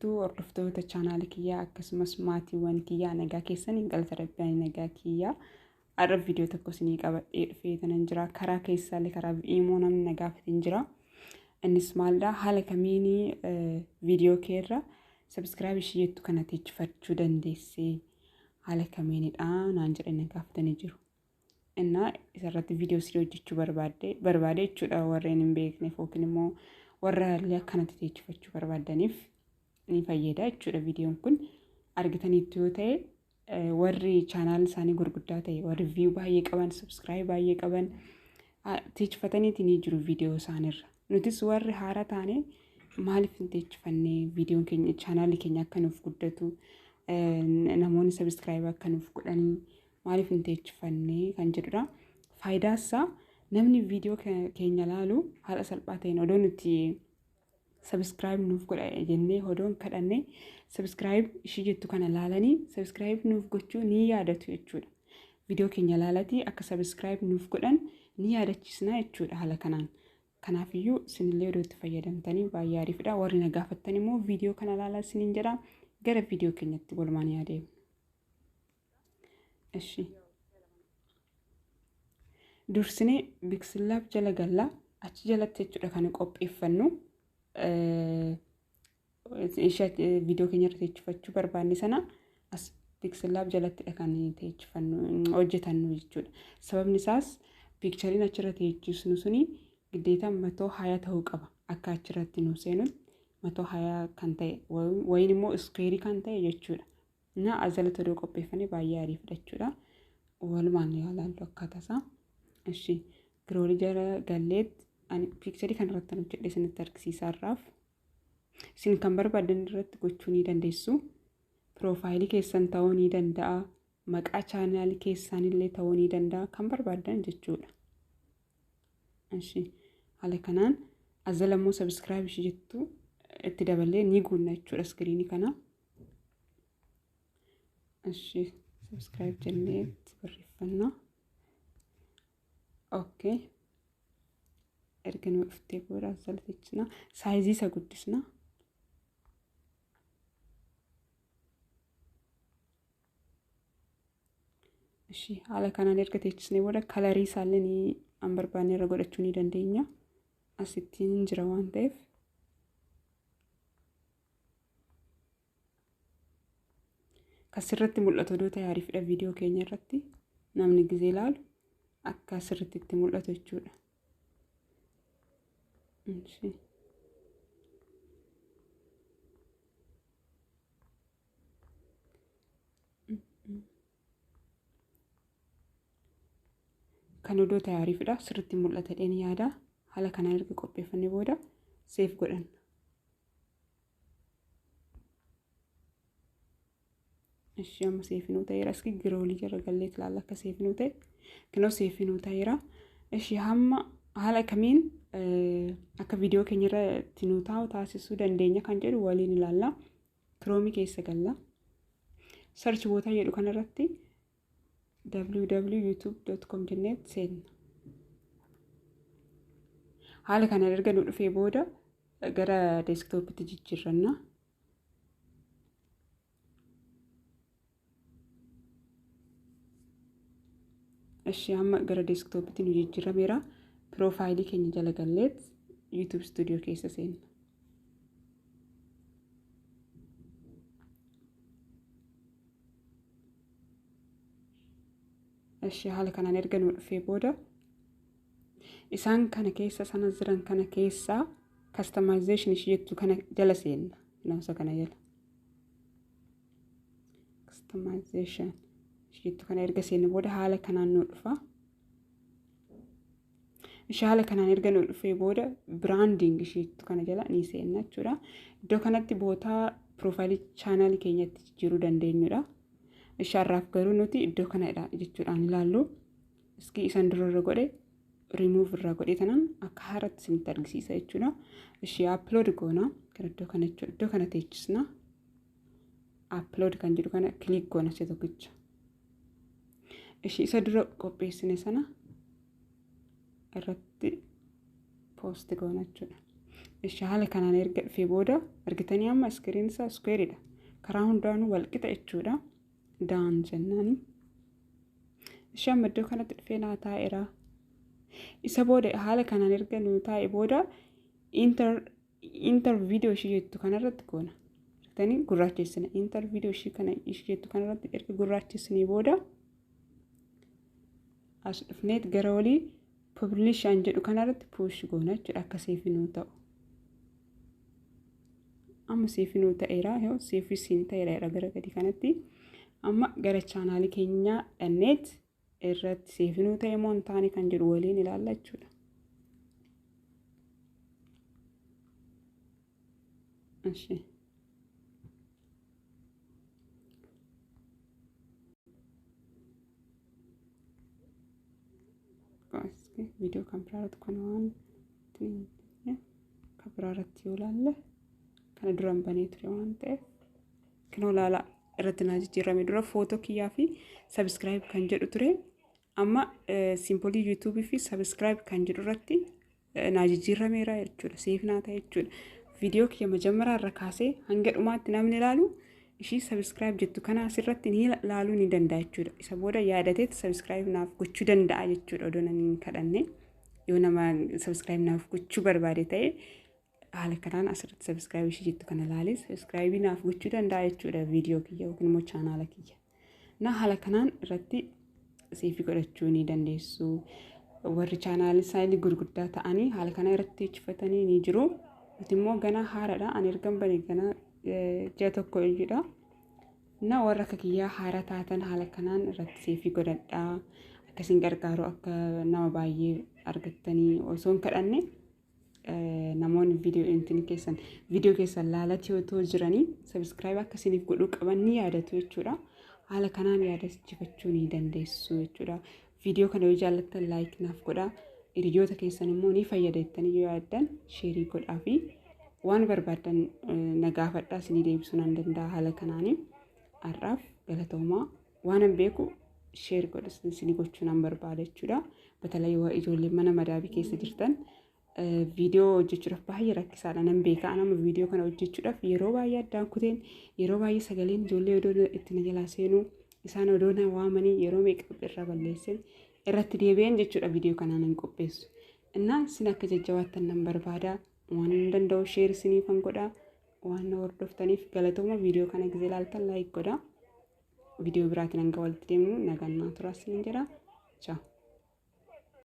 Jirtu hordoftoota chaanaalii kiyyaa, akkasumas maatiiwwan kiyyaa, nagaa keessanii? Galata Rabbii, ani nagaa kiyyaa. Har'a viidiyoo tokko isinii qabadhee dhufee tanan jira. Karaa keessaallee karaa imo namni na gaafateen jira. Innis maalidha? Haala kamiin viidiyoo keerra subscribe ishee jettu kana teechifachuu dandeessee, haala kamiinidha naan jedhanii na gaafatanii jiru. Innaa isarratti viidiyoo sirrii hojjechuu barbaade jechuudha. Warreen hin beekneef yookiin immoo warra illee akkanatti teechifachuu barbaadaniif ni fayyada jechuudha viidiyoon kun. Argitaniitu yoo ta'e, warri chaanaal isaanii gurguddaa ta'e, warri view baay'ee qaban, subscribe baay'ee qaban teechifataniiti ni jiru viidiyoo isaaniirra. Nutis warri haaraa taane maaliif hin teechifannee? Viidiyoon keenya, chaanaalli keenya akka nuuf guddatu, namoonni subscribe akka nuuf godhanii maaliif hin teechifannee kan jedhudha. Faayidaa isaa, namni viidiyoo keenya laalu haala salphaa ta'een odoo nuti subscribe nuuf godha jennee odoon kadhanne, subscribe ishii jettu kana laalanii subscribe nuuf gochuu ni yaadatu jechuudha. Viidiyoo keenya laalatii akka subscribe nuuf godhan ni yaadachiisna jechuudha haala kanaan. Kanaafiyyuu isinillee odoo itti fayyadamtanii baay'ee ariifidha. Warri na gaafattan immoo viidiyoo kana laalaa isiniin jedha. Gara viidiyoo keenyatti walumaan yaadeemu. Ishi. Dursinee PixelLab jala gallaa, achi jalatti jechuudha kan qopheeffannu. Viidiyoo keenya irra teechifachuu barbaanne sana as PixelLab jalattidha kan teechifannu, hojjetannu jechuudha. Sababni isaas pictureiin achirra teechisnu suni giddeeta 120 ta'uu qaba. Akka achirratti nu seenutti 120 kan ta'e wayin immoo square kan ta'e jechuudha. Na as jalatti odoo qopheeffannee baay'ee ariifadha jechuudha. Walumaan yaalaallu akkaataa isaa. Ishi, gallery jala galleet ani picture kanarratti hojjedhe isinitti argisiisaa irraaf. Isin kan barbaadan irratti gochuu ni dandeessu. Profile keessan ta'uu ni danda'a. Maqaa chaanaalii keessanillee ta'uu ni danda'a. Kan barbaadan jechuudha. Ishi, haala kanaan as jala immoo subscribe ishee jettu itti daballee ni guunna jechuudha screen kana. Ishi, subscribe jennee itti barreeffanna. Okay. Erga nu dhuftee booda as jala teechisna. Size isa guddisna. Ishi, haala kanaan erga teechisnee booda color isaallee ni an barbaanne irra godhachuu ni dandeenya. Asittiin jira waan ta'eef. Kasirratti mul'atu odoo ta'e ariifidha, viidiyoo keenya irratti namni gizee ilaalu akka asirratti itti mul'atu jechuudha. Ishi. Kan odoo ta'e ariifidha, sirriitti mul'ata jedheen yaada. Haala kanaan erga qopheeffannee booda save godhanna. Ishi, amma save nuu ta'eera. Iski gallery jala gallee ilaalla akka save nuu ta'e. Kinoo save nuu ta'eera. Ishi, hamma haala kamiin akka viidiyoo keenya irratti nuu taa'u taasisuu dandeenya kan jedhu waliin ilaalla. Chrome keessa galla. Search bootaa jedhu kanarratti www.youtube.com jennee seenna. Haala kana erga nu dhufee booda gara desktopitti jijjiirranna. Ishi, amma gara desktopitti nu jijjiirameera. Profile keenya jala galleet YouTube Studio keessa seenna. Ishi, haala kanaan erga nu dhufee booda isaan kana keessa sana jiran kana keessaa customization ishee jettu kana jala seenna. Namsa kana jala. Customization ishee jettu kana erga seenne booda haala kanaan nu dhufa. Ishee, haala kanaan erga nu dhufee booda branding ishee jettu kana jala ni seenna jechuudha. Iddoo kanatti bootaa profile chaanaalii keenyatti jijjiiruu dandeenyudha. Ishee, har'aaf garuu nuti iddoo kanadha jechuudhaan ilaallu. Iski isan dura irra godhe remove irraa godhee tanaan akka haaratti isinitti argisiisa jechuudha. Ishee, upload goona gara iddoo kana jechuudha. Iddoo kana teechisna. Upload kan jedhu kana click goona isa tokkicha. Ishee, isa dura qopheessine sana irratti post goona jechuudha. Ishi haala kanaan erga dhufee booda argitanii amma screen isaa squareidha. Karaa hundaanuu walqixa jechuudha. Done jennaani. Ishi amma iddoo kanatti dhufee naa taa'eera. Isa booda haala kanaan erga nu taa'e booda enter video ishii jettu kanarratti goona. Argitanii gurraachessina. Enter video ishii kana ishii jettu kanarratti erga gurraachessinee booda as dhufneet gara olii publish an jedhu kanarratti push goona jechuudha akka save nuu ta'u. Amma save nuu ta'eera, yoo save siin ta'eera gara gadi kanatti. Amma gara chaanaalii keenyaa dhanneet irratti save nuu ta'e moo hin taane kan jedhu waliin ilaalla jechuudha. Ishi. Viidiyoo kan biraarratti kun waan kan biraarratti yoo ilaalle kana duraan banee ture waan ta'eef kan ilaala irratti naa jijjiirame. Dura footoo kiyyaa fi subscribe kan jedhu ture, amma symbolii YouTubeii fi subscribe kan jedhu irratti naa jijjiirameera jechuudha. Save naa ta'e jechuudha. Viidiyoo kiyya majammaraa irra kaasee hanga dhumaatti namni ilaalu ishii subscribe jettu kana asirratti ni ilaaluu ni danda'a jechuudha. Isa booda yaadateet subscribe naaf gochuu danda'a jechuudha odoo namni hin kadhanne. Yoo nama subscribe naaf gochuu barbaade ta'e haala kanaan asirratti subscribe ishii jettu kana ilaalee subscribe naaf gochuu danda'a jechuudha viidiyoo kiyya yookiin immoo chaanaala kiyya. Na haala kanaan irratti save godhachuu ni dandeessu. Warri chaanaalii isaanii gurguddaa ta'anii haala kana irratti teechifatanii ni jiru. Nuti immoo ganaa haaraadha. Ani ergan bane ganaa ji'a tokko iyyuudha. Na warra akka kiyyaa haara taatan haala kanaan irratti save godhadhaa. Akkasiin gargaaru akka nama baay'ee argattanii osoo hin kadhanne namoonni viidiyoo intin keessan viidiyoo keessan laalatii otoo jiranii subscribe akka isiniif godhuu qaban ni yaadatu jechuudha. Haala kanaan yaadachiifachuu ni dandeessu jechuudha. Viidiyoo kana yoo jaallattan like naaf godhaa. Hiriyoota keessan immoo ni fayyada jettanii yoo yaaddan share godhaa fi waan barbaaddan na gaafadhaa, isinii deebisuu nan danda'a haala kanaanii. Har'aaf galatoomaa, waan an beeku share godha isinii gochuu nan barbaada jechuudha. Batalay ijoollee mana madaabii keessa jirtan viidiyoo hojjechuudhaaf baay'ee rakkisaadha nan beeka. Nama viidiyoo kana hojjechuudhaaf yeroo baay'ee addaan kuteen, yeroo baay'ee sagaleen ijoollee odoo itti na jalaa seenuu, isaan odoo na waamanii yeroo meeqa irra balleessin irratti deebi'een jechuudha viidiyoo kanaan hin qopheessu. Innaa isin akka jajjabaattan nan barbaada. Waan hin danda'u share isiniifan godha. Waan na hordoftaniif galatooma. Viidiyoo kana gisee ilaaltan like godha. Viidiyoo biraatiin hanga walitti deemnu nagaan naa turaa isiniin jedha. Ciao.